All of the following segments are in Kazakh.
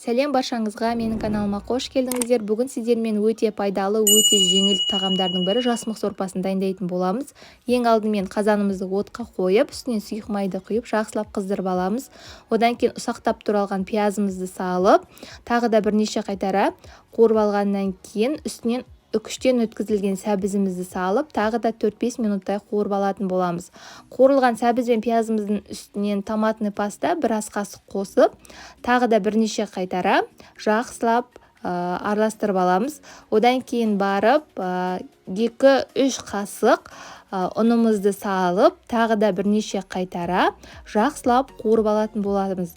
Сәлем баршаңызға! Менің каналыма қош келдіңіздер! Бүгін сіздермен өте пайдалы, өте жеңіл тағамдардың бірі – жасымық сорпасын дайындайтын боламыз. Ең алдымен қазанымызды отқа қойып, үстінен сұйық майды құйып, жақсылап қыздырып аламыз. Одан кейін ұсақтап туралған пиязымызды салып, тағы да бірнеше қайтара қуырып алғаннан кейін, үстінен үкіштен өткізілген сәбізімізді салып, тағы да 4-5 минуттай қуырып алатын боламыз. Қуырылған сәбіз бен пиязымыздың үстінен томатный паста бір ас қасық қосып, тағы да бірнеше қайтара жақсылап араластырып аламыз. Одан кейін барып 2-3 қасық ұнымызды салып, тағы да бірнеше қайтара жақсылап қуырып алатын боламыз.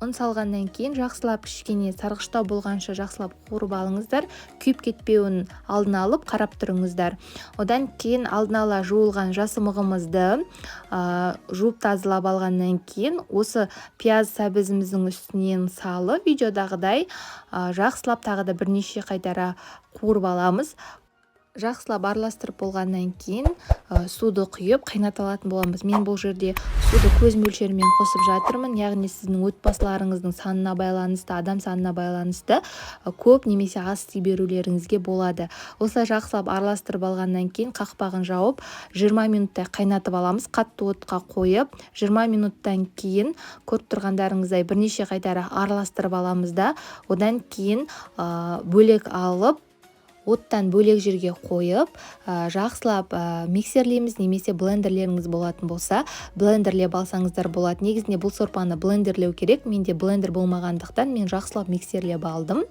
Ұн салғаннан кейін жақсылап, кішкене сарғыштау болғанша жақсылап қуырып алыңыздар. Күйіп кетпеуін алдын алып қарап тұрыңыздар. Одан кейін алдын ала жуылған жасымығымызды жуып, тазалап алғаннан кейін, осы пияз, сәбізіміздің үстінен салып, видеодағыдай жақсылап тағы да бірнеше қайтара қуырып аламыз. Жақсылап араластырып болғаннан кейін, суды құйып, қайната алатын боламыз. Мен бұл жерде суды көз мөлшерімен қосып жатырмын, яғни сіздің отбасыларыңыздың санына байланысты, адам санына байланысты көп немесе аз істей берулеріңізге болады. Осылай жақсылап араластырып алғаннан кейін, қақпағын жауып, 20 минуттай қайнатып аламыз қатты отқа қойып. 20 минуттан кейін, көріп тұрғандарыңыздай, бірнеше қайтара араластырып аламыз да, одан кейін бөлек алып, оттан бөлек жерге қойып, жақсылап миксерлейміз немесе блендерлеріңіз болатын болса, блендерлеп алсаңыздар болады. Негізінде бұл сорпаны блендерлеу керек. Менде блендер болмағандықтан, мен жақсылап миксерлеп алдым.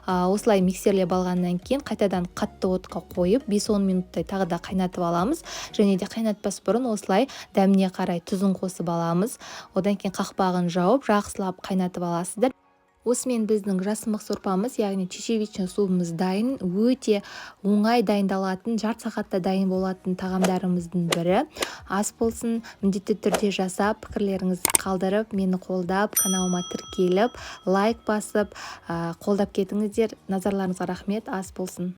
Осылай миксерлеп алғаннан кейін, қайтадан қатты отқа қойып, 5-10 минуттай тағы да қайнатып аламыз. Және де қайнатпас бұрын осылай дәміне қарай тұзын қосып аламыз. Одан кейін қақпағын жауып, жақсылап қайнатып аласыздар. Осымен біздің жасымық сорпамыз, яғни чечевичный супымыз дайын. Өте оңай дайындалатын, жарты сағатта дайын болатын тағамдарымыздың бірі. Ас болсын! Міндетті түрде жасап, пікірлеріңізді қалдырып, мені қолдап, каналыма тіркеліп, лайк басып, қолдап кетіңіздер. Назарларыңызға рахмет! Ас болсын!